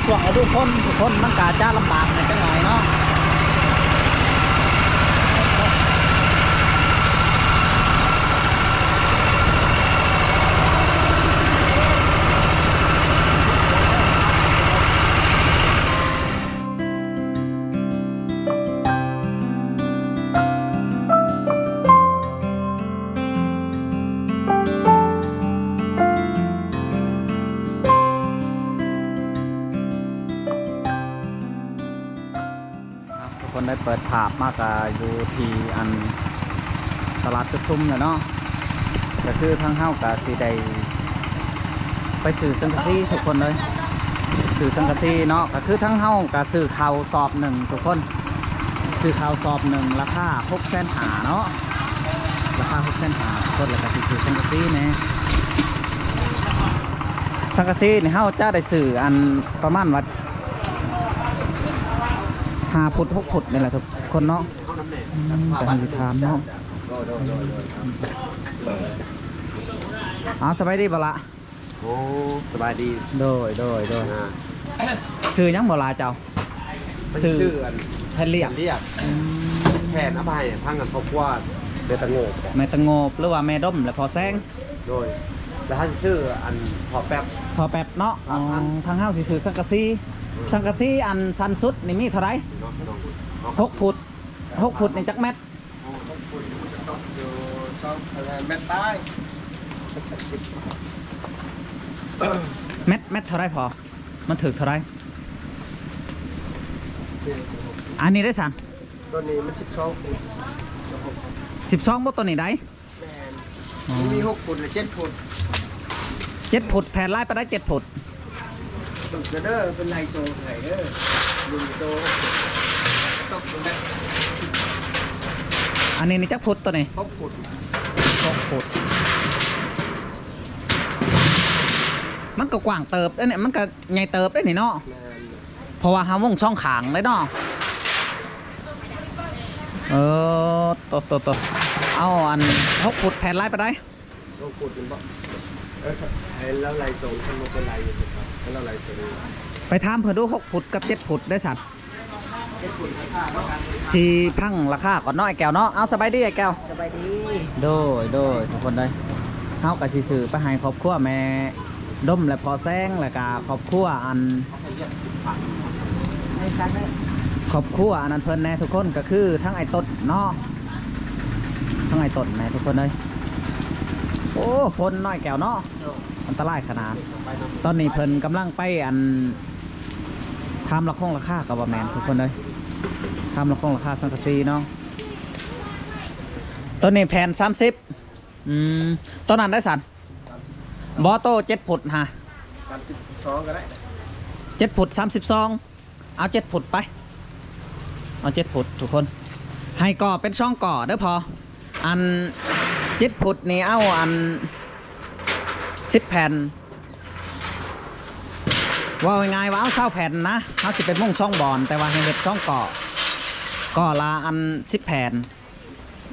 ຊ່ວງລະດູຝົນ ທຸກຄົນ ມັນກະຈະລຳບາກແດ່ຈັກໜ້ອຍເນາະ. ອ່ະ ທຸກຄົນ ໄດ້ເປີດພາບມາກະຢູ່ທີ່ອັນຕະຫຼາດຈຸດຊຸມແລ້ວເນາະ. ກະຄືທາງເຮົາກະຊິໄດ້ໄປຊື້ສັງກະສີທຸກຄົນເອີຍ ຊື້ສັງກະສີເນາະ. ກະຄືທາງເຮົາກະຊື້ເຂົ້າສອບໜຶ່ງທຸກຄົນ ຊື້ເຂົ້າສອບໜຶ່ງລາຄາຫົກແສນຫ້າເນາະ ລາຄາຫົກແສນຫ້າທຸກຄົນ. ແລ້ວກະຊິຊື້ສັງກະສີແດ່ ສັງກະສີນີ້ເຮົາຈະໄດ້ຊື້ອັນປະມານວ່າ ຫ້າຟຸດຫົກຟຸດນີ້ແຫຼະທຸກຄົນເນາະ. ອືມ ແຕ່ເຮົາຊິຖາມເນາະ. ເອົາ ສະບາຍດີບໍ່ລະ? ໂອ້ ສະບາຍດີ. ໂດຍ ໂດຍ ໂດຍ ອ່າ ຊື່ຫຍັງບໍ່ລະເຈົ້າ? ຊື່ ຊື່ອັນ ແຜ່ນລຽບ ແຜ່ນລຽບ. ອືມ ແຜ່ນເອົາໄປໃຫ້ທາງອັນຄອບຄົວແມ່ຕະໂງບ ແມ່ຕະໂງບ ຫຼືວ່າແມ່ດົມ ແລະພໍ່ແສງ. ໂດຍ ແລ້ວເຮົາຊິຊື້ອັນທໍ່ແປັບ ທໍ່ແປັບເນາະ. ສາມພັນ. ອໍ ທາງເຮົາຊິຊື້ສັງກະສີ. ອືມ ສັງກະສີອັນສັ້ນສຸດນີ້ມີເທົ່າໃດ? ເນາະ ເນາະ ຫົກຟຸດ ຫົກຟຸດນີ້ຈັກແມັດ? ຫົກຟຸດມັນຈະຕົກຢູ່ສອງ ເອີ ແມັດປາຍ ແມັດ ແມັດເທົ່າໃດພໍ່? ມັນຖືກເທົ່າໃດ? ອັນນີ້ໄດ້ຊັ້ນ? ຕົວນີ້ມັນສິບສອງຟຸດ ສິບສອງບໍ່ ຕົວນີ້ໃດ? ແມ່ນ ອໍ ມັນມີຫົກຟຸດ ແລະ ເຈັດຟຸດ. ເຈັດຟຸດ ແຜ່ນຫຼາຍປານໃດ ເຈັດຟຸດ? ຕົກເດີເປັນລາຍໂຕເທົ່າໃດເດີ ລຸ້ນໂຕ ຕົກເປັນແບບ ອັນນີ້ນີ້ຈັກຟຸດ ຕົວນີ້? ຫົກຟຸດ ຫົກຟຸດ. ມັນກໍກວ້າງເຕີບເດ້ນີ້ ມັນກໍໃຫຍ່ເຕີບເດ້ນີ້ເນາະ. ແມ່ນ ເພາະວ່າເຮົາມຸງສອງຂ້າງເດ້ເນາະ. ເອີ ໂຕ ໂຕ ໂຕ ເອົາອັນຫົກຟຸດ ແຜ່ນຫຼາຍປານໃດ? ຫົກຟຸດແມ່ນບໍ່? ເອີ ໃຫ້ລາວໄລ່ສົ່ງ ຄັນບໍ່ເປັນໄລ່ຢູ່ ໃຫ້ລາວໄລ່ສົ່ງ. ໄປຖາມເພິ່ນດູ ຫົກຟຸດກັບເຈັດຟຸດໄດ້ຊັ້ນ. ຊິຟັງລາຄາກ່ອນເນາະ ອ້າຍແກ້ວເນາະ. ເອົາ ສະບາຍດີອ້າຍແກ້ວ. ສະບາຍດີ. ໂດຍ ໂດຍ ທຸກຄົນເອີຍ ເຮົາກໍຊິຊື້ໄປໃຫ້ຄອບຄົວແມ່ດົມ ແລະ ພໍ່ແສງ ແລ້ວກໍຄອບຄົວອັນ ຄອບຄົວອັນນັ້ນເພິ່ນແດ່ທຸກຄົນ ກໍຄືທັງອ້າຍຕົ້ນເນາະ ທັງອ້າຍຕົ້ນແດ່ທຸກຄົນເອີຍ. ໂອ້ ຝົນເນາະອ້າຍແກ້ວເນາະ ໂດຍ ອັນຕະລາຍຂະໜາດ. ຕອນນີ້ເພິ່ນກຳລັງໄປອັນ ຖາມລາຄົງລາຄາກໍບໍ່ແມ່ນທຸກຄົນເອີຍ ຖາມລາຄົງລາຄາສັງກະສີເນາະ. ຕົວນີ້ແຜ່ນສາມສິບ. ອືມ ຕົວນັ້ນໄດ້ຊັ້ນ? ສາມສິບ ບໍ່ ໂຕເຈັດຟຸດຫາ ສາມສິບສອງກໍໄດ້ ເຈັດຟຸດ ສາມສິບສອງ. ເອົາເຈັດຟຸດໄປ ເອົາເຈັດຟຸດທຸກຄົນ ໃຫ້ກໍ່ເປັນສອງກໍ່ເດີພໍ່. ອັນເຈັດຟຸດນີ້ເອົາອັນສິບແຜ່ນ ເວົ້າງ່າຍໆວ່າເອົາຊາວແຜ່ນນະ ເຮົາຊິໄປມຸງສອງບ່ອນ ແຕ່ວ່າໃຫ້ເຮັດສອງກໍ່ ກໍ່ລະອັນສິບແຜ່ນ.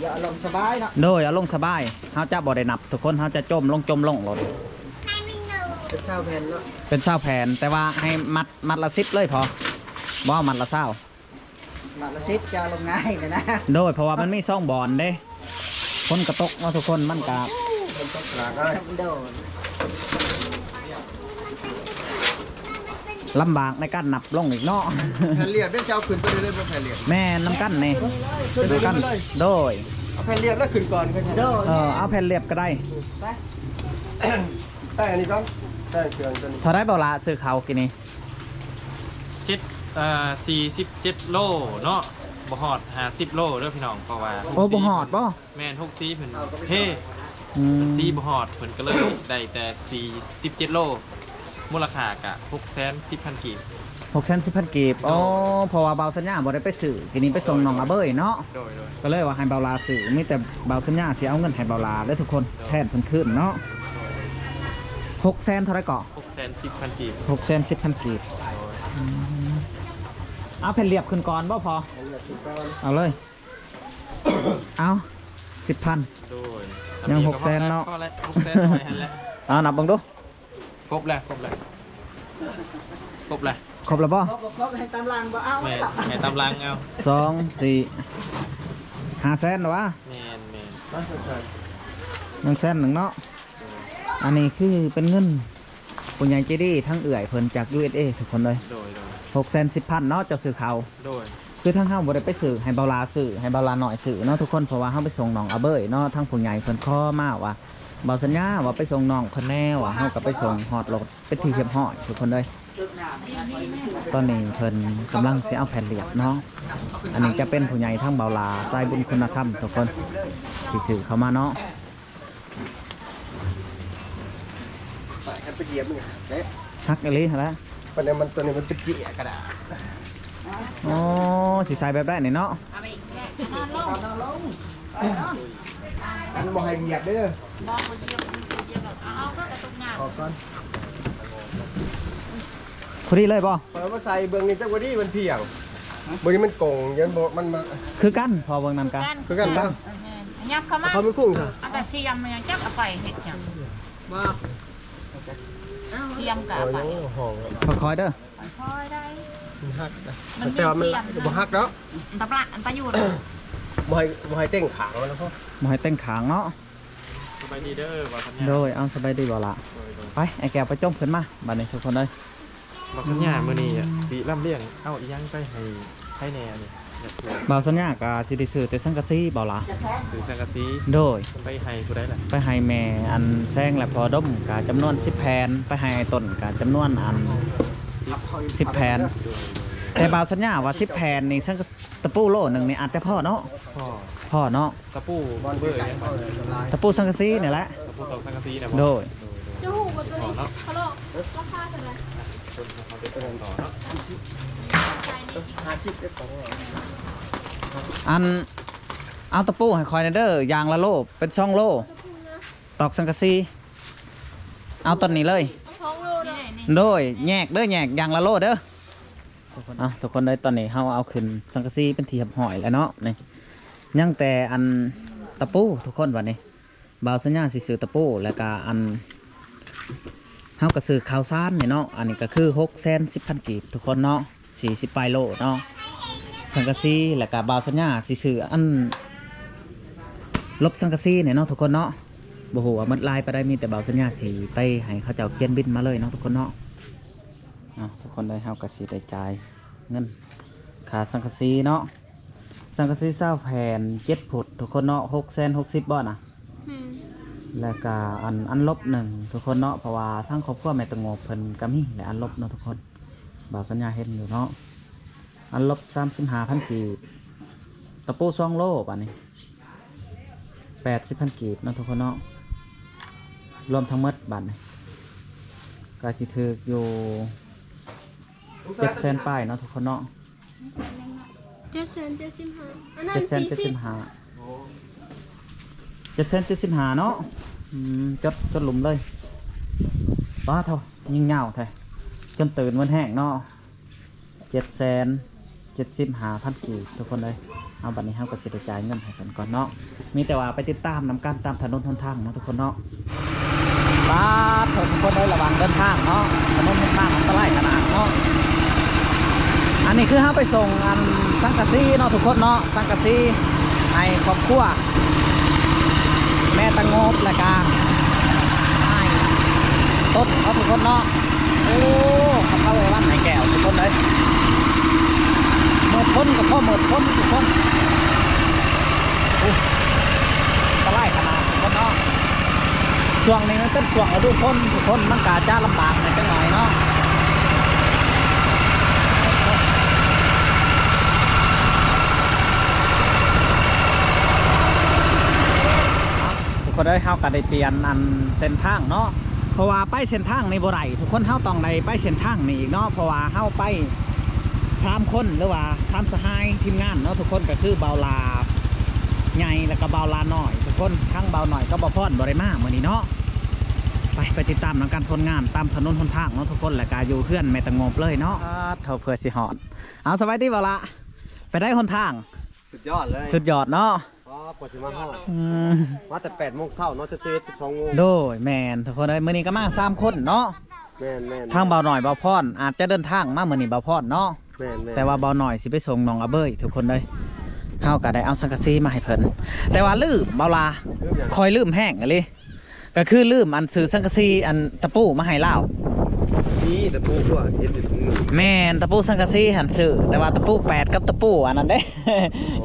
ຢ່າອາລົມສະບາຍເນາະ. ໂດຍ ອາລົມສະບາຍ ເຮົາຈະບໍ່ໄດ້ນັບທຸກຄົນ ເຮົາຈະຈົ່ມລົງ ຈົ່ມລົງໂລດ. ເປັນຊາວແຜ່ນເນາະ ເປັນຊາວແຜ່ນ ແຕ່ວ່າໃຫ້ມັດ ມັດລະສິບເລີຍພໍ ບໍ່ມັດລະຊາວ ມັດລະສິບ ຈະອາລົມງ່າຍແຫຼະນະ. ໂດຍ ເພາະວ່າມັນມີສອງບ່ອນເດ້ ຝົນກະຕົກເນາະທຸກຄົນ ມັນກະ ຝົນຕົກຫຼາຍເດີ. ໂດຍ ລຳບາກໃນການນັບລົງອີກເນາະ. ແຜ່ນລຽບໄດ້ ຊິເອົາຂຶ້ນຕົວນີ້ເລີຍບໍ່ ແຜ່ນລຽບ? ແມ່ນ ນຳກັນນີ້ ຂຶ້ນຕົວນີ້ເລີຍ. ໂດຍ ເອົາແຜ່ນລຽບແລ້ວຂຶ້ນກ່ອນ. ໂດຍ ເອີ ເອົາແຜ່ນລຽບກໍໄດ້. ໄປ ແຕ່ງອັນນີ້ກ່ອນ ແຕ່ງເຄື່ອງຕົວນີ້. ເທົ່າໃດບໍ່ລະ ຊື້ເຂົ້າກີ້ນີ້? ເຈັດ ເອີ ສີ່ສິບເຈັດໂລເນາະ ບໍ່ຮອດຫ້າສິບໂລເດີພີ່ນ້ອງ ເພາະວ່າ ໂອ້ ບໍ່ຮອດບໍ່? ແມ່ນ ຫົກສີ່ເພິ່ນເພ ອືມ ສີ່ບໍ່ຮອດ ເພິ່ນກໍເລີຍໄດ້ແຕ່ສີ່ສິບເຈັດໂລ ມູນລະຄ່າກະຫົກແສນສິບພັນກີບ. ຫົກແສນສິບພັນກີບ. ໂດຍ ອໍ ເພາະວ່າບ່າວສັນຍາບໍ່ໄດ້ໄປຊື້ ກີ້ນີ້ໄປສົ່ງນ້ອງອາເບີຍເນາະ. ໂດຍ ໂດຍ ກໍເລີຍວ່າໃຫ້ບ່າວລາຊື້ ມີແຕ່ບ່າວສັນຍາຊິເອົາເງິນໃຫ້ບ່າວລາເດີທຸກຄົນ. ໂດຍ ແທນເພິ່ນຄືນເນາະ. ໂດຍ ຫົກແສນເທົ່າໃດເກາະ? ຫົກແສນສິບພັນກີບ. ຫົກແສນສິບພັນກີບ. ໂດຍ ອືມ ເອົາແຜ່ນລຽບຂຶ້ນກ່ອນບໍ່ພໍ? ແຜ່ນລຽບຂຶ້ນກ່ອນ ເອົາເລີຍ. ເອົາ ສິບພັນ. ໂດຍ ຍັງຫົກແສນເນາະ. ພໍແລ້ວ ຫົກແສນເອົາໄວ້ຫັ້ນແຫຼະ. ເອົາ ນັບເບິ່ງດູ. ຄົບແລ້ວ ຄົບແລ້ວ ຄົບແລ້ວ. ຄົບແລ້ວບໍ່? ຄົບບໍ່ຄົບໃຫ້ຕາມຫຼັງບໍ່ເອົາແລ້ວ ໃຫ້ຕາມຫຼັງເອົາ ສອງ ສີ່ ຫ້າແສນຫວາ? ແມ່ນໆ ຍັງແສນໜຶ່ງເນາະ. ອັນນີ້ຄືເປັນເງິນຜູ້ໃຫຍ່ໃຈດີທາງເອື້ອຍເພິ່ນຈາກ ຢູເອສເອ ທຸກຄົນເອີຍ ໂດຍໆ ຫົກແສນສິບພັນເນາະ ເຈົ້າຊື້ເຂົ້າ ໂດຍ ຄືທາງເຮົາບໍ່ໄດ້ໄປຊື້ ໃຫ້ບ່າວຫຼ້າຊື້ ໃຫ້ບ່າວຫຼ້ານ້ອຍຊື້ເນາະທຸກຄົນ ເພາະວ່າເຮົາໄປສົ່ງນ້ອງອາເບີຍເນາະ ທາງຜູ້ໃຫຍ່ເພິ່ນຂໍມາວ່າ ບ່າວສັນຍາວ່າໄປສົ່ງນ້ອງເພິ່ນແດ່ ວ່າເຮົາກໍໄປສົ່ງຮອດລົດເປັນທີ່ຮຽບຮ້ອຍທຸກຄົນເອີຍ. ຕອນນີ້ເພິ່ນກຳລັງຊິເອົາແຜ່ນລຽບເນາະ ອັນນີ້ຈະເປັນຜູ້ໃຫຍ່ທາງບ່າວຫຼ້າສາຍບຸນຄຸນນະທຳທຸກຄົນ ທີ່ຊື້ເຂົ້າມາເນາະ. ໄປ ຄັນໄປຢຽບມັນກໍຫັກເດ້ ຫັກອີ່ຫຼີຫັ້ນລະ ປານນັ້ນມັນ ຕົວນີ້ມັນເປັນເຈ້ຍກະດາດ. ອໍ ຊິໃສ່ແບບໃດນີ້ເນາະ? ເອົາໄປອີກແລ້ວ ນອນລົງ ນອນລົງ ອັນບໍ່ໃຫ້ຢຽບເດີ ບໍ່ ບໍ່ຢຽບ ບໍ່ຢຽບດອກ ເອົາ ເອົາກໍຕົກນ້ຳ ອອກກ່ອນ. ພໍດີເລີຍບໍ່? ຂ້ອຍເອົາມາໃສ່ເບິ່ງນີ້ ຈັກວ່າດີມັນພຽງ ເບິ່ງນີ້ມັນກົງ ຍັງບໍ່ ມັນມາ ຄືກັນ ພໍເບິ່ງນຳກັນ ຄືກັນ ຄືກັນບໍ່? ແມ່ນ ຫຍັບເຂົ້າມາ ເອົາເຂົ້າໄປຄຸງຊະ ເອົາກະຊຽມຫຍັງ ຈັກເອົາໄປເຮັດຫຍັງ ບໍ່ ຊຽມກະເອົາໄປ ໂອ້ຍ ຫ້ອງ ຄ່ອຍໆເດີ ຄ່ອຍໆໄດ໋ ມັນຫັກນະ ມັນມີ ແຕ່ວ່າມັນ ຊຽມນະ ບໍ່ຫັກດອກ ອັນຕະປະ ອັນຕະຢູ່ນະ ບໍ່ໃຫ້ ບໍ່ໃຫ້ເຕັງຂ້າງມັນນະ ບໍ່ໃຫ້ເຕັງຂ້າງເນາະ. ສະບາຍດີເດີ ບ່າວສັນຍາ ໂດຍ ເອົາ ສະບາຍດີບ່າວຫຼ້າ ໂດຍໆ ໄປ ອ້າຍແກ້ວໄປຈົ່ມຂຶ້ນມາ ບາດນີ້ທຸກຄົນເອີຍ ບ່າວສັນຍາ ມື້ນີ້ຊິລຳລຽງເອົາອີ່ຫຍັງໄປໃຫ້ໃຜແດ່ນີ້ ຢາກຮູ້ ບ່າວສັນຍາກໍຊິໄດ້ຊື້ແຕ່ສັງກະສີບ່າວຫຼ້າ ຊື້ສັງກະສີ ໂດຍ ໄປໃຫ້ຜູ້ໃດລະ? ໄປໃຫ້ແມ່ອັນແຊງ ແລະ ພໍ່ດົມກໍຈຳນວນສິບແຜ່ນ ໄປໃຫ້ອ້າຍຕົ້ນກໍຈຳນວນອັນສິບ ສິບແຜ່ນ ແຕ່ບ່າວສັນຍາວ່າສິບແຜ່ນນີ້ ສັງກະ ຕະປູໂລໜຶ່ງນີ້ອາດຈະພໍເນາະ ພໍ ພໍເນາະ ຕະປູ ຕະປູສັງກະສີນີ້ແຫຼະ ຕະປູຕອກສັງກະສີນະ ໂດຍ ໂດຍ ໂດຍ ຈະຮູ້ບໍ່ຕົວນີ້ ພໍເນາະ ຄາໂລ ລາຄາເທົ່າໃດ? ອັນ ເອົາຕະປູໃຫ້ຂ້ອຍແດ່ເດີ ຢ່າງລະໂລ ເປັນສອງໂລ ຕອກສັງກະສີ ເອົາຕອນນີ້ເລີຍ ສອງໂລເນາະ ໂດຍ ແຍກເດີ ແຍກຢ່າງລະໂລເດີ. ທຸກຄົນ ເອົາ ທຸກຄົນເອີຍ ຕອນນີ້ເຮົາເອົາຂຶ້ນສັງກະສີເປັນທີ່ຮຽບຮ້ອຍແລ້ວເນາະ ນີ້ ຍັງແຕ່ອັນຕະປູທຸກຄົນ ບາດນີ້ບ່າວສັນຍາຊິຊື້ຕະປູ ແລ້ວກະອັນ ເຮົາກະຊື້ເຂົ້າສານນີ້ເນາະ ອັນນີ້ກະຄືຫົກແສນສິບພັນກີບທຸກຄົນເນາະ ສີ່ສິບປາຍໂລເນາະ ສັງກະສີ ແລ້ວກະບ່າວສັນຍາຊິຊື້ອັນ ລົບສັງກະສີນີ້ເນາະທຸກຄົນເນາະ ບໍ່ຮູ້ວ່າໝົດຫຼາຍປານໃດ ມີແຕ່ບ່າວສັນຍາຊິໄປໃຫ້ເຂົາເຈົ້າຂຽນບິນມາເລີຍເນາະທຸກຄົນເນາະ. ເອົາ ທຸກຄົນເອີຍ ເຮົາກໍຊິໄດ້ຈ່າຍເງິນຄ່າສັງກະສີເນາະ ສັງກະສີຊາວແຜ່ນ ເຈັດຟຸດທຸກຄົນເນາະ ຫົກແສນຫົກສິບບໍ່ນະ ແມ່ນ ແລ້ວກະອັນ ອັນລົບໜຶ່ງທຸກຄົນເນາະ ເພາະວ່າທາງຄອບຄົວແມ່ຕະໂງບເພິ່ນກໍມີແຫຼະ ອັນລົບເນາະທຸກຄົນ ບ່າວສັນຍາເຫັນຢູ່ເນາະ ອັນລົບສາມສິບຫ້າພັນກີບ ຕະປູສອງໂລບາດນີ້ ແປດສິບພັນກີບເນາະທຸກຄົນເນາະ ລວມທັງໝົດບາດນີ້ ກໍຊິຖືກຢູ່ເຈັດແສນປາຍເນາະທຸກຄົນເນາະ ເຈັດແສນເຈັດສິບຫ້າ ອັນນັ້ນ ເຈັດແສນເຈັດສິບຫ້າ ເຈັດແສນເຈັດສິບຫ້າເນາະ ອືມ ຈົດ ຈົດຫຼຸມເລີຍ ປາດໂທ້ ຍິງຍາວແທ້ ຈົນຕື່ນໝົດແຮງເນາະ. ເຈັດແສນເຈັດສິບຫ້າພັນກີບທຸກຄົນເອີຍ ເອົາ ບັດນີ້ເຮົາກໍຊິໄດ້ຈ່າຍເງິນໃຫ້ເພິ່ນກ່ອນເນາະ ມີແຕ່ວ່າໄປຕິດຕາມນຳກັນຕາມຖະໜົນຫົນທາງເນາະທຸກຄົນເນາະ ປາດໂທ້ ທຸກຄົນເອີຍ ລະຫວ່າງເດີນທາງເນາະ ຖະໜົນຫົນທາງອັນຕະລາຍຂະໜາດເນາະ ອັນນີ້ຄືເຮົາໄປສົ່ງອັນສັງກະສີເນາະທຸກຄົນເນາະ ສັງກະສີໃຫ້ຄອບຄົວ ແມ່ຕະໂງບ ແລ້ວກະອ້າຍຕົ້ນເນາະທຸກຄົນເນາະ ໂອ້ ເຂົາເຂົ້າໄວ້ວັດໃຫ້ແກ້ວທຸກຄົນເອີຍ ເໝິດຝົນກໍພໍເໝິດຝົນທຸກຄົນ ໂອ້ ອັນຕະລາຍຂະໜາດທຸກຄົນເນາະ ຊ່ວງນີ້ມັນເປັນຊ່ວງລະດູຝົນທຸກຄົນ ມັນກະຈະລຳບາກແດ່ຈັກໜ້ອຍເນາະ. ທຸກຄົນເອີຍ ເຮົາກໍໄດ້ປ່ຽນອັນເສັ້ນທາງເນາະ ເພາະວ່າໄປເສັ້ນທາງນີ້ບໍ່ໄດ້ ທຸກຄົນ ເຮົາຕ້ອງໄດ້ໄປເສັ້ນທາງນີ້ອີກເນາະ ເພາະວ່າເຮົາໄປສາມຄົນ ຫຼືວ່າສາມສະຫາຍທີມງານເນາະທຸກຄົນ ກໍຄືບ່າວຫຼ້າໃຫຍ່ ແລ້ວກໍບ່າວຫຼ້ານ້ອຍທຸກຄົນ ທັງບ່າວນ້ອຍກັບບ່າວພອນບໍ່ໄດ້ມາມື້ນີ້ເນາະ ໄປ ໄປຕິດຕາມນຳກັນຜົນງານຕາມຖະໜົນຫົນທາງເນາະທຸກຄົນ ແລ້ວກໍຢູ່ເຮືອນແມ່ຕະໂງບເລີຍເນາະ ປາດໂທ້ ເພື່ອຊິຮອດ ເອົາ ສະບາຍດີບ່າວຫຼ້າ ໄປໄດ້ຫົນທາງ ສຸດຍອດເລີຍ ສຸດຍອດເນາະ ອໍ ກວ່າຊິມາຮອດ ອືມ ມາແຕ່ແປດໂມງເຊົ້າເນາະ ຈະເຈັດ ສິບສອງໂມງ ໂດຍ ແມ່ນ ທຸກຄົນເອີຍ ມື້ນີ້ກໍມາສາມຄົນເນາະ ແມ່ນໆໆ ທາງບ່າວນ້ອຍບ່າວພອນອາດຈະເດີນທາງມາມື້ນີ້ ບ່າວພອນເນາະ. ແມ່ນໆ ແຕ່ວ່າບ່າວນ້ອຍຊິໄປສົ່ງນ້ອງອາເບີຍ ທຸກຄົນເອີຍ. ເຮົາກໍໄດ້ເອົາສັງກະສີມາໃຫ້ເພິ່ນ ແຕ່ວ່າລືມ ບ່າວຫຼ້າ ລືມຫຍັງ? ຂ້ອຍລືມແຮງອີ່ຫຼີ ກໍຄືລືມອັນຊື້ສັງກະສີ ອັນຕະປູມາໃຫ້ລາວ. ນີ້ຕະປູຕົວະ ເຫັນຢູ່ຖົງໜຶ່ງ. ແມ່ນ ຕະປູສັງກະສີຫັ້ນຊື້ ແຕ່ວ່າຕະປູແປດກັບຕະປູອັນນັ້ນເດ້ ອໍ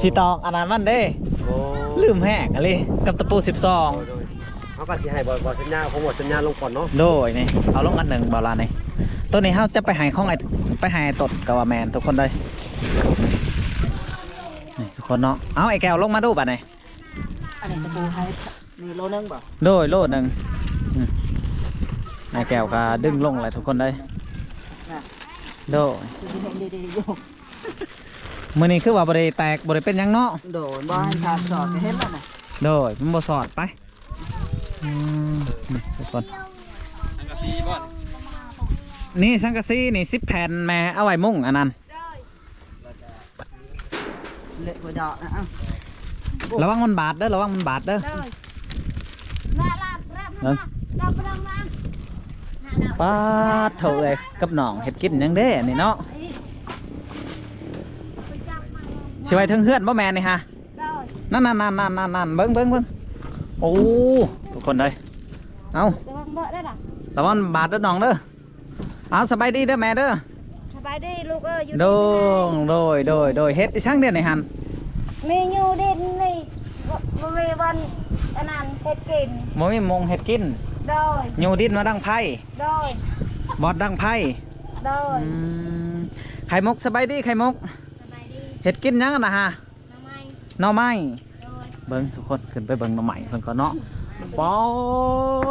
ຊິຕອກອັນນັ້ນມັນເດ້. ອໍ ລືມແຮງອີ່ຫຼີ ກັບຕະປູສິບສອງ. ໂດຍໆ ເຮົາກໍຊິໃຫ້ບໍ່ ບໍ່ສັນຍາ ຂອງບໍ່ສັນຍາລົງກ່ອນເນາະ. ໂດຍ ນີ້ເອົາລົງອັນໜຶ່ງ ບ່າວຫຼ້ານີ້. ໂຕນີ້ເຮົາຈະໄປໃຫ້ຂອງໄອ້ ໄປໃຫ້ອ້າຍຕົດກໍວ່າແມ່ນ ທຸກຄົນເອີຍ. ນີ້ທຸກຄົນເນາະ. ເອົາ ໄອ້ແກ້ວລົງມາດູບັດນີ້. ອັນນີ້ຕະປູໃຫ້ ນີ້ໂລໜຶ່ງບໍ່? ໂດຍ ໂລໜຶ່ງ. ອືມ ອ້າຍແກ້ວກໍດຶງລົງແຫຼະ ທຸກຄົນເອີຍ. ນະ ໂດຍ ຄືຊິເຫັນດີໆຢູ່. ມື້ນີ້ຄືວ່າບໍ່ໄດ້ແຕກ ບໍ່ໄດ້ເປັນຫຍັງເນາະ. ໂດຍ ບໍ່ໃຫ້ຂາດສອດ ກໍເຫັນແລ້ວນະ. ໂດຍ ມັນບໍ່ສອດໄປ. ອືມ ນີ້ທຸກຄົນ ສັງກະສີບໍ່? ນີ້ສັງກະສີນີ້ສິບແຜ່ນ ແມ່ເອົາໄວ້ມຸງອັນນັ້ນ. ເລະບໍ່ດອກນະ ເອົ້າ ລະວັງມັນບາດເດີ ລະວັງມັນບາດເດີ. ໂດຍ ເບິ່ງ ປາດໂທ້ເອີຍ ກັບນ້ອງເຮັດກິນຫຍັງເດ້ອັນນີ້ເນາະ. ຊິໄວ້ເທິງເຮືອນບໍ່ແມ່ນີ້ຫະ? ໂດຍ ນັ້ນໆໆໆໆ ເບິ່ງໆໆ ໂອ້ ທຸກຄົນເອີຍ. ເອົ້າ ລະວັງເບີດເດີລະ ລະວັງບາດເດີນ້ອງເດີ. ເອົາ ສະບາຍດີເດີແມ່ເດີ. ສະບາຍດີລູກເອີຍ ຢູ່ ໂດຍ ດີມີແຮງ ໂດຍ ໂດຍ ໂດຍ. ເຮັດອີ່ສັງດຽວນີ້ຫັ້ນ? ມີຢູ່ດິນນີ້ ບໍ່ ບໍ່ມີບ່ອນອັນນັ້ນເຮັດກິນ ບໍ່ມີໝ່ອງເຮັດກິນ. ໂດຍ ຢູ່ດິນມາດັງໄຟ. ໂດຍ ບໍ່ດັງໄຟ. ໂດຍ ອືມ ໄຂ່ມຸກ ສະບາຍດີໄຂ່ມຸກ. ສະບາຍດີ ເຮັດກິນຫຍັງຫັ້ນນະຫະ? ໜໍ່ໄມ້ ໜໍ່ໄມ້. ໂດຍ ເບິ່ງທຸກຄົນ ຂຶ້ນໄປເບິ່ງໜໍ່ໄມ້ເພິ່ນກ່ອນເນາະ. ປາ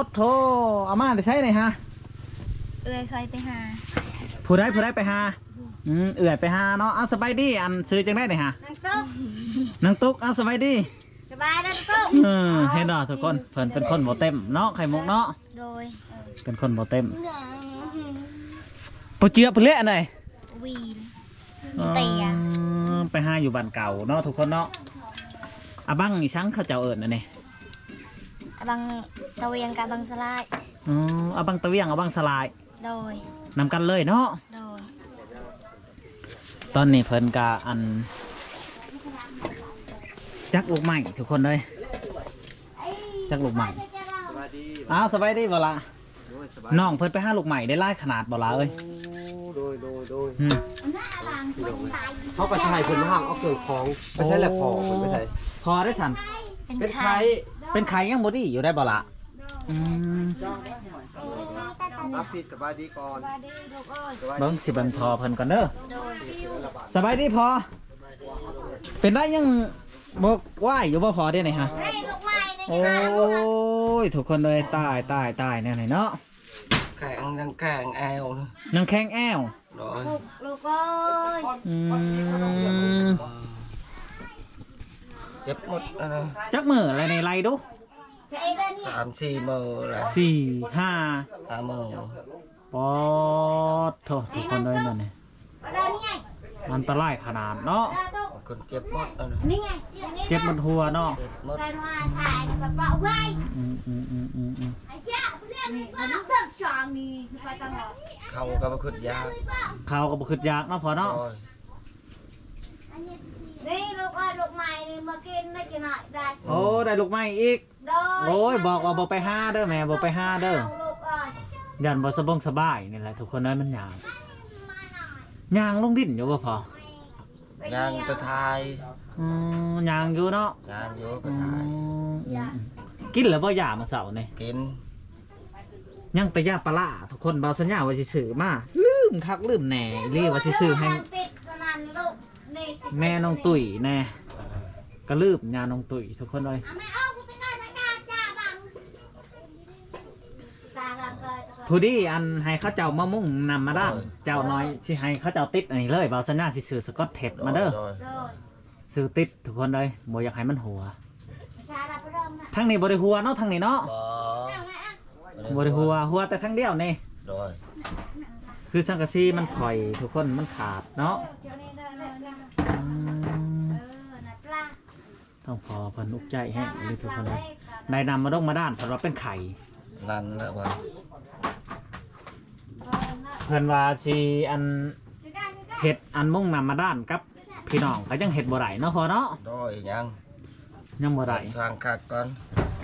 ດໂທ້ ເອົາມາແຕ່ໃສນີ້ຫະ? ເອື້ອຍຂ້ອຍໄປຫາ. ຜູ້ໃດ ຜູ້ໃດໄປຫາ? ອືມ ເອື້ອຍໄປຫາເນາະ. ເອົາ ສະບາຍດີ ອັນຊື່ຈັ່ງໃດນີ້ຫະ? ນາງຕຸກ ນາງຕຸກ. ເອົາ ສະບາຍດີ ສະບາຍດີນາງຕຸກ. ເອີ ເຫັນບໍ່ທຸກຄົນ ເພິ່ນເປັນຄົນບໍ່ເຕັມເນາະ ໄຂ່ມຸກເນາະ. ໂດຍ ເປັນຄົນບໍ່ເຕັມ. ບໍ່ເຈື່ອເພິ່ນແຫຼະອັນໃດ ວີນ ມີແຕ່ ອໍ ໄປຫາຢູ່ບ້ານເກົ່າເນາະ ທຸກຄົນເນາະ. ອາບັງອີ່ສັງເຂົາເຈົ້າເອີ້ນອັນນີ້? ອາບັງຕາວຽງກັບອາບັງສະຫຼາຍ. ອໍ ອາບັງຕາວຽງ ອາບັງສະຫຼາຍ. ໂດຍ ນຳກັນເລີຍເນາະ. ໂດຍ ຕອນນີ້ເພິ່ນກະອັນ ຈັກລູກໄມ້ທຸກຄົນເອີຍ ຈັກລູກໄມ້. ສະບາຍດີ ອ້າວ ສະບາຍດີບໍ່ລະ? ໂດຍ ສະບາຍ. ນ້ອງເພິ່ນໄປຫາລູກໄມ້ໄດ້ຫຼາຍຂະໜາດບໍ່ລະເອີຍ? ໂອ້ ໂດຍ ໂດຍ ໂດຍ. ອືມ ເຮົາກໍຊິໃຫ້ເພິ່ນມາຫາເອົາເຄື່ອງຂອງໄປໃຊ້ແລ້ວ. ພໍ່ເພິ່ນໄປໃສ? ພໍ່ໄດ້ຊັ້ນ ເປັນໄຂ້ ເປັນໄຂ້ ຍັງບໍ່ດີຢູ່ໄດ້ບໍ່ລະ? ອືມ ອາພິດ ສະບາຍດີກ່ອນ ສະບາຍດີລູກເອີຍ. ເບິ່ງ ຊິເບິ່ງພໍ່ເພິ່ນກ່ອນເດີ. ໂດຍ ສະບາຍດີພໍ່. ເປັນໄດ້ ຍັງບໍ່ໄຫວຢູ່ບໍ່ພໍ່ດຽວນີ້ຫະ? ໃຫ້ລູກໄມ້ນີ້ ໂອ້ຍ ທຸກຄົນເອີຍ ຕາຍ ຕາຍ ຕາຍ ແນວນີ້ເນາະ. ແຂງ ຍັງແຂງແອວ ຍັງແຂງແອວ. ໂດຍ ລູກເອີຍ. ອືມ ເຈັບໝົດແລ້ວນະ. ຈັກມື້ແລ້ວນີ້ ໄລ່ດູ. ສາມສີ່ມື້ແລ້ວ ສີ່ ຫ້າ ຫ້າມື້. ປາດໂທ້ ທຸກຄົນເອີຍ ນັ້ນນີ້ ອັນຕະລາຍຂະໜາດເນາະ. ຄົນເຈັບໝົດ ອັນນີ້ ເຈັບໝົດຫົວເນາະ. ເຈັບໝົດ. ອືມ ເຂົ້າກໍບໍ່ຄຶດຢາກ ເຂົ້າກໍບໍ່ຄຶດຢາກເນາະພໍ່ເນາະ. ໂດຍ ນີ້ລູກເອີຍ ລູກໄມ້ນີ້ມາກິນໄດ້ຈັກໜ້ອຍໄດ້. ໂອ້ ໄດ້ລູກໄມ້ອີກ. ໂດຍ ໂອ້ຍ ບອກວ່າບໍ່ໄປຫາເດີແມ່ ບໍ່ໄປຫາເດີ ເອົາລູກເອີຍ ຢ້ານບໍ່ສະບົງສະບາຍນີ້ແຫຼະ ທຸກຄົນເອີຍ. ມັນຍ່າງ ຍ່າງລົງດິນຢູ່ບໍ່ພໍ່? ຍ່າງໄປຖ່າຍ. ອືມ ຍ່າງຢູ່ເນາະ ຍ່າງຢູ່ໄປຖ່າຍ. ອືມ ກິນແລ້ວບໍ່ຢາມື້ເຊົ້ານີ້? ກິນ ຍັງແຕ່ຢາປາລາ ທຸກຄົນ. ບ່າວສັນຍາວ່າຊິຊື້ມາ ລືມຄັກລືມແນ່ອີ່ຫຼີ ວ່າຊິຊື້ໃຫ້ ຕິດອັນນັ້ນລູກ ແມ່ນ້ອງຕຸ້ຍແນ່ ກໍລືມຍານ້ອງຕຸ້ຍ ທຸກຄົນເອີຍ. ຜູ້ດີອັນໃຫ້ເຂົາເຈົ້າມາມຸງນ້ຳມາດ້ານ ເຈົ້ານ້ອຍຊິໃຫ້ເຂົາເຈົ້າຕິດອັນນີ້ເລີຍ. ບ່າວສັນຍາຊິຊື້ສະກອດເທບມາເດີ ໂດຍ ຊື້ຕິດ ທຸກຄົນເອີຍ ບໍ່ຢາກໃຫ້ມັນຮົ່ວ. ທາງນີ້ບໍ່ໄດ້ຮົ່ວເນາະ ທາງນີ້ເນາະ ບໍ່ ບໍ່ໄດ້ຮົ່ວ ຮົ່ວແຕ່ທາງດຽວນີ້. ໂດຍ ຄືສັງກະສີມັນຖອຍ ທຸກຄົນ ມັນຂາດເນາະ. ອືມ ທາງພໍ່ເພິ່ນອຸກໃຈແຮງເລີຍ ທຸກຄົນເອີຍ. ໄດ້ນ້ຳມາດົງມາດ້ານ ເພິ່ນວ່າເປັນໄຂ້ ນັ້ນແຫຼະວ່າ ເພິ່ນວ່າຊິອັນ ເຮັດອັນມຸງນ້ຳບາດານກັບພີ່ນ້ອງ ກໍຍັງເຮັດບໍ່ໄດ້ເນາະພໍ່ເນາະ. ໂດຍ ຍັງ ຍັງບໍ່ໄດ້ ສ້າງຄັກກ່ອນ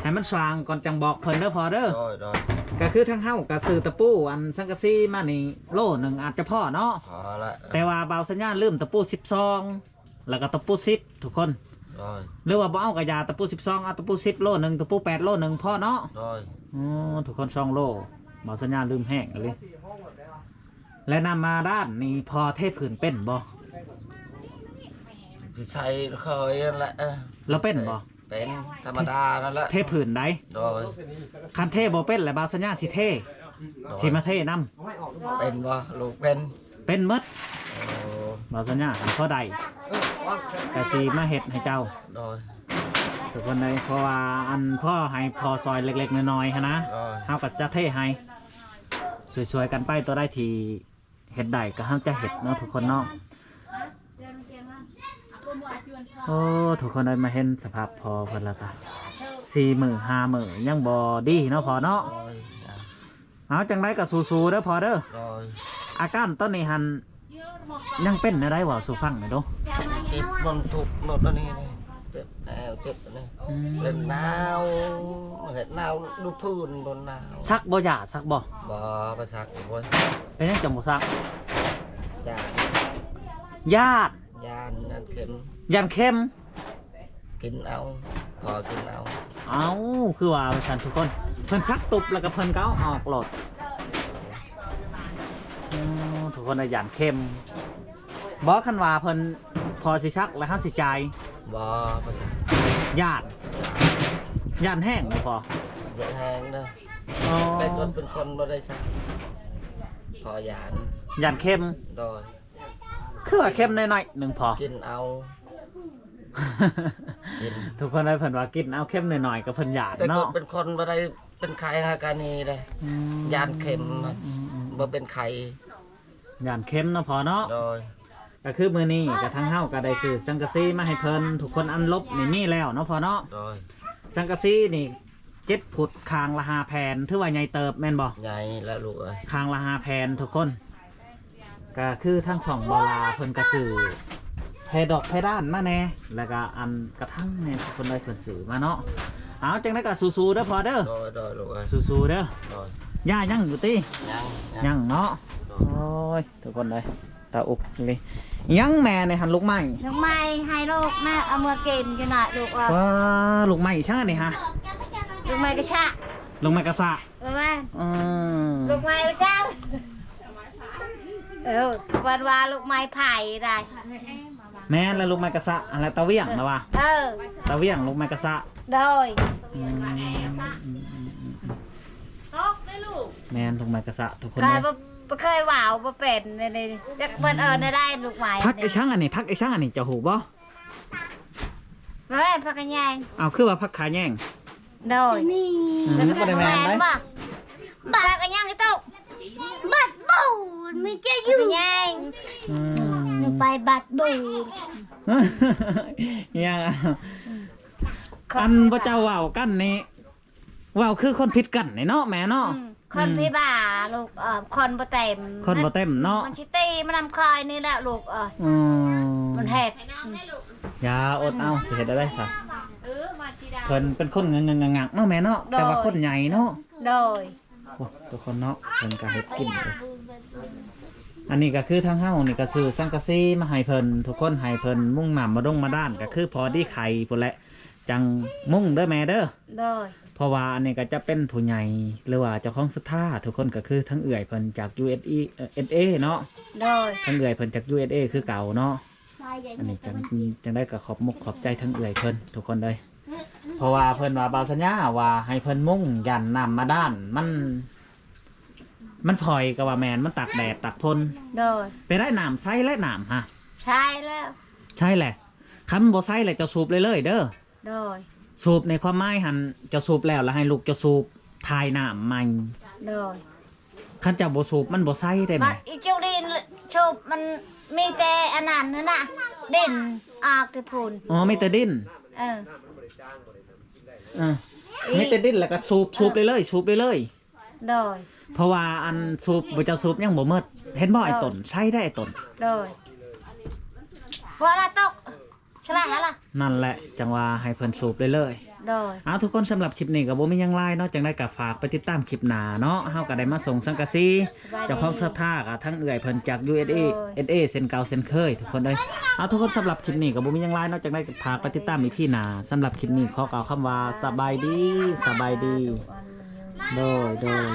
ໃຫ້ມັນສ້າງກ່ອນຈັ່ງບອກເພິ່ນເດີພໍ່ເດີ. ໂດຍ ໂດຍ ກໍຄືທາງເຮົາກໍຊື້ຕະປູອັນສັງກະສີມານີ້ໂລໜຶ່ງອາດຈະພໍເນາະ. ພໍລະ ແຕ່ວ່າບ່າວສັນຍາລືມຕະປູສິບສອງ ແລ້ວກໍຕະປູສິບທຸກຄົນ. ໂດຍ ຫຼືວ່າບໍ່ເອົາກໍຢ່າ ຕະປູສິບສອງ ເອົາຕະປູສິບໂລໜຶ່ງ ຕະປູແປດໂລໜຶ່ງພໍເນາະ. ໂດຍ ໂອ້ ທຸກຄົນ ສອງໂລ ບ່າວສັນຍາລືມແຮງອີ່ຫຼີ. ແລະນ້ຳບາດານນີ້ພໍ່ເທພື້ນເປັນບໍ່? ຊິໃສ່ເຄີຍຫັ້ນແຫຼະ. ລາວເປັນບໍ່? ເປັນ ທຳມະດານັ້ນແຫຼະ ເທພື້ນໃດ. ໂດຍ ຄັນເທບໍ່ເປັນແລ້ວ ບ່າວສັນຍາຊິເທ ໂດຍ ຊິມາເທນຳ. ເປັນບໍ່? ລູກເປັນ ເປັນໝົດ. ໂອ້ ບ່າວສັນຍາພໍໄດ້ ກະຊິມາເຮັດໃຫ້ເຈົ້າ. ໂດຍ ທຸກຄົນເອີຍ ເພາະວ່າອັນພໍ່ໃຫ້ພໍ່ຊ່ອຍເລັກໆນ້ອຍໆຫັ້ນນະ. ໂດຍ ເຮົາກໍຈະເທໃຫ້ ຊ່ວຍໆກັນໄປ ຕົວໃດທີ່ເຮັດໄດ້ກໍເຮົາຈະເຮັດເນາະ ທຸກຄົນເນາະ. ໂອ້ ທຸກຄົນເອີຍ ມາເຫັນສະພາບພໍ່ເພິ່ນແລ້ວກໍ ສີ່ມື້ຫ້າມື້ຍັງບໍ່ດີເນາະພໍ່ເນາະ. ໂດຍ ເອົາ ຈັ່ງໃດກໍສູ້ໆເດີພໍ່ເດີ. ໂດຍ ອາການຕອນນີ້ຫັ້ນຍັງເປັນແນວໃດ ເວົ້າສູ່ຟັງໜ່ອຍດູ. ເຈັບບ່ອນທຸກໂນດອັນນີ້ ເຈັບແອວ ເຈັບອັນນີ້. ອືມ ເປັນໜາວ ເຮັດໜາວ ດູພື້ນໂດນໜາວ. ສັກບໍ່? ຢາສັກບໍ່? ບໍ່ ບໍ່ສັກ. ໂອ້ຍ ເປັນຫຍັງຈັ່ງບໍ່ສັກ? ຢ້ານ ຢ້ານ ຢ້ານ ຢ້ານເຂັມ ຢ້ານເຂັມ. ກິນເອົາ ພໍກິນເອົາ. ເອົ້າ ຄືວ່າວ່າຊັ້ນທຸກຄົນ ເພິ່ນສັກຕຸບແລ້ວກໍເພິ່ນກໍເອົາອອກໂລດ. ໂອ້ ທຸກຄົນ ຢ້ານເຂັມ. ບໍ່ ຄັນວ່າເພິ່ນພໍຊິສັກແລ້ວເຮົາຊິຈ່າຍ? ບໍ່ ບໍ່ສັກ. ຢ້ານ ຢ້ານແຮງບໍ່ພໍ? ຢ້ານແຮງເດີ. ອໍ ແຕ່ເກີດເປັນຄົນບໍ່ໄດ້ສັກ ພໍຢ້ານ ຢ້ານເຂັມ. ໂດຍ ຄືວ່າເຂັມໜ້ອຍໆໜຶ່ງພໍ ກິນເອົາ. ທຸກຄົນເອີຍ ເພິ່ນວ່າກິນເອົາ ເຂັມໜ້ອຍໆກໍເພິ່ນຢ້ານ ແຕ່ເກີດເນາະ ເປັນຄົນບໍ່ໄດ້ເປັນໄຂ້ຫາການີ້ເດ້. ອືມ ຢ້ານເຂັມ ອືມໆໆ ບໍ່ເປັນໄຂ້ ຢ້ານເຂັມເນາະພໍ່ເນາະ. ໂດຍ ກໍຄືມື້ນີ້ກໍທາງເຮົາກໍໄດ້ຊື້ສັງກະສີມາໃຫ້ເພິ່ນ ທຸກຄົນ. ອັນລົບນີ້ມີແລ້ວເນາະພໍ່ເນາະ. ໂດຍ ສັງກະສີນີ້ເຈັດຟຸດ ຂ້າງລະຫ້າແຜ່ນ ຖືວ່າໃຫຍ່ເຕີບແມ່ນບໍ່? ໃຫຍ່ແລ້ວລູກເອີຍ ຂ້າງລະຫ້າແຜ່ນທຸກຄົນ. ກໍຄືທາງຊ່ອງບໍ່ລາເພິ່ນກໍຊື້ແຜ່ດອກແຜ່ດ້ານມາແດ່ ແລ້ວກໍອັນກະຖາງແດ່ ເພິ່ນໄດ້ເພິ່ນຊື້ມາເນາະ. ເອົາ ຈັ່ງໃດກໍສູ້ໆເດີພໍ່ເດີ. ໂດຍ ໂດຍ ລູກເອີຍ ສູ້ໆເດີ. ໂດຍ ຍ່າຍັງຢູ່ຕິ? ຍັງ ຍັງເນາະ. ໂດຍ ໂອ້ຍ ທຸກຄົນເອີຍ ຕາອຸກອີ່ຫຼີ. ຫຍັງແມ່ນີ້ຫັ້ນ? ລູກໄມ້ ລູກໄມ້ໃຫ້ລູກນະ ເອົາເມືອກິນຢູ່ນະລູກເອີຍ. ວ້າ ລູກໄມ້ຫຍັງອັນນີ້ຫະ? ລູກໄມ້ກະຊະ ລູກໄມ້ກະຊະ. ປະມານ ອືມ ລູກໄມ້ປະຊາ ເອີ ເພິ່ນວ່າລູກໄມ້ໄຜ່ໄດ໋. ແມ່ນແລ້ວ ລູກໄມ້ກະຊະ ອັນລະຕາວຽງລະວ່າ. ເອີ ຕາວຽງ ລູກໄມ້ກະຊະ. ໂດຍ ອືມ ແມ່ນ ລູກໄມ້ກະຊະ ທຸກຄົນເອີຍ. ບໍ່ ບໍ່ເຄີຍເວົ້າ ບໍ່ເປັນນີ້ ຈັກເພິ່ນເອີ້ນແນວໃດ ລູກໄມ້ ຜັກອີ່ຫຍັງອັນນີ້? ຜັກອີ່ຫຍັງອັນນີ້ ເຈົ້າຮູ້ບໍ່? ແມ່ນ ຜັກຂະແຍງ. ເອົ້າ ຄືວ່າຜັກຂະແຍງ? ໂດຍ ອືມ ບໍ່ໄດ້ແມ່ນໄດ໋. ບັດ ບັດກະຍັງກະຕຸ ບັດບູນມີແກ່ຢູ່ ແຍງ ອືມ ໄປບັດບູນ ຍັງ ອັນບໍ່ເຈົ້າເວົ້າກັນນີ້ ເວົ້າຄືຄົນຜິດກັນນີ້ເນາະແມ່ເນາະ. ອືມ ຄົນ ອືມ ພິບາລູກ ເອີ ຄົນບໍ່ເຕັມ ຄົນບໍ່ເຕັມເນາະ. ມັນຊິຕີມານຳຄອຍນີ້ແຫຼະລູກ ເອີ ອືມ ມັນເຮັດ ຢ່າ ອົດເອົາ ຊິເຮັດແນວໃດຊະ. ເພິ່ນເປັນຄົນງຶກໆງັກໆເນາະແມ່ເນາະ ໂດຍ ແຕ່ວ່າຄົນໃຫຍ່ເນາະ. ໂດຍ ໂອ້ ທຸກຄົນເນາະ ເພິ່ນກໍເຮັດກິນຢູ່. ອັນນີ້ກໍຄືທາງເຮົານີ້ກໍຊື້ສັງກະສີມາໃຫ້ເພິ່ນ ທຸກຄົນ ໃຫ້ເພິ່ນມຸງນ້ຳບາດົງບາດານ ກໍຄືພໍດີໄຂ່ພຸ້ນແຫຼະ ຈັ່ງມຸງເດີແມ່ເດີ. ໂດຍ ເພາະວ່າອັນນີ້ກໍຈະເປັນຜູ້ໃຫຍ່ ຫຼືວ່າເຈົ້າຂອງສັດທາ ທຸກຄົນ ກໍຄືທັງເອື້ອຍເພິ່ນຈາກ ຢູເອສເອ ເນາະ. ໂດຍ ທັງເອື້ອຍເພິ່ນຈາກ ຢູເອສເອ ຄືເກົ່າເນາະ. ອັນນີ້ຈັ່ງ ຈັ່ງໃດກໍຂອບມຸກຂອບໃຈທັງເອື້ອຍເພິ່ນທຸກຄົນເລີຍ ເພາະວ່າເພິ່ນວ່າ ບ່າວສັນຍາວ່າໃຫ້ເພິ່ນມຸງຢ້ານນ້ຳບາດານມັນ ມັນຝອຍ ກໍວ່າແມ່ນ ມັນຕາກແດດຕາກຝົນ. ໂດຍ ໄປໄດ້ນ້ຳໃສແລະ ນ້ຳຫະ ໃສແລ້ວ ໃສແຫຼະ. ຄັນບໍ່ໃສແລ້ວ ເຈົ້າສູບເລື້ອຍໆເດີ. ໂດຍ ສູບໃນຄວາມໝາຍຫັ້ນ ເຈົ້າສູບແລ້ວ ແລ້ວໃຫ້ລູກເຈົ້າສູບຖ່າຍນ້ຳໃໝ່. ໂດຍ ຄັນເຈົ້າບໍ່ສູບມັນບໍ່ໃສໄດ້ແມ່. ບັດອີຈຸລິນສູບມັນມີແຕ່ອັນນັ້ນນະ ດິນອອກແຕ່ພຸ້ນ. ອໍ ມີແຕ່ດິນ. ເອີ ເອີ ມີແຕ່ດິນ ແລ້ວກໍສູບ ສູບເລື້ອຍໆ ສູບເລື້ອຍໆ. ໂດຍ ເພາະວ່າອັນສູບ ບໍ່ເຈົ້າສູບຍັງບໍ່ໝົດ ເຫັນບໍ່ໄອ້ຕົນ ໃຊ້ໄດ້ໄອ້ຕົນ ໂດຍ ບໍ່ລະຕົກ ສະລະຫາລະ ນັ້ນແຫຼະ ຈັ່ງວ່າໃຫ້ເພິ່ນສູບເລີຍ ໂດຍ ເອົາ ທຸກຄົນ ສຳລັບຄລິບນີ້ກໍບໍ່ມີຫຍັງຫຼາຍເນາະ ຈັ່ງໃດກໍຝາກໄປຕິດຕາມຄລິບໜ້າເນາະ ເຮົາກໍໄດ້ມາສົ່ງສັງກະສີ ສະບາຍດີ ເຈົ້າຂອງສັດທາກໍທັງເອື້ອຍເພິ່ນຈາກ ຢູເອສເອ ໂດຍ ເອສເອ ເຊັ່ນເກົ່າເຊັ່ນເຄີຍ ທຸກຄົນເອີຍ ເອົາ ທຸກຄົນ ສຳລັບຄລິບນີ້ກໍບໍ່ມີຫຍັງຫຼາຍເນາະ ຈັ່ງໃດກໍຝາກໄປຕິດຕາມອີພີໜ້າ ສຳລັບຄລິບນີ້ຂໍກ່າວຄຳວ່າ ສະບາຍດີ ສະບາຍດີ ໂດຍ ໂດຍ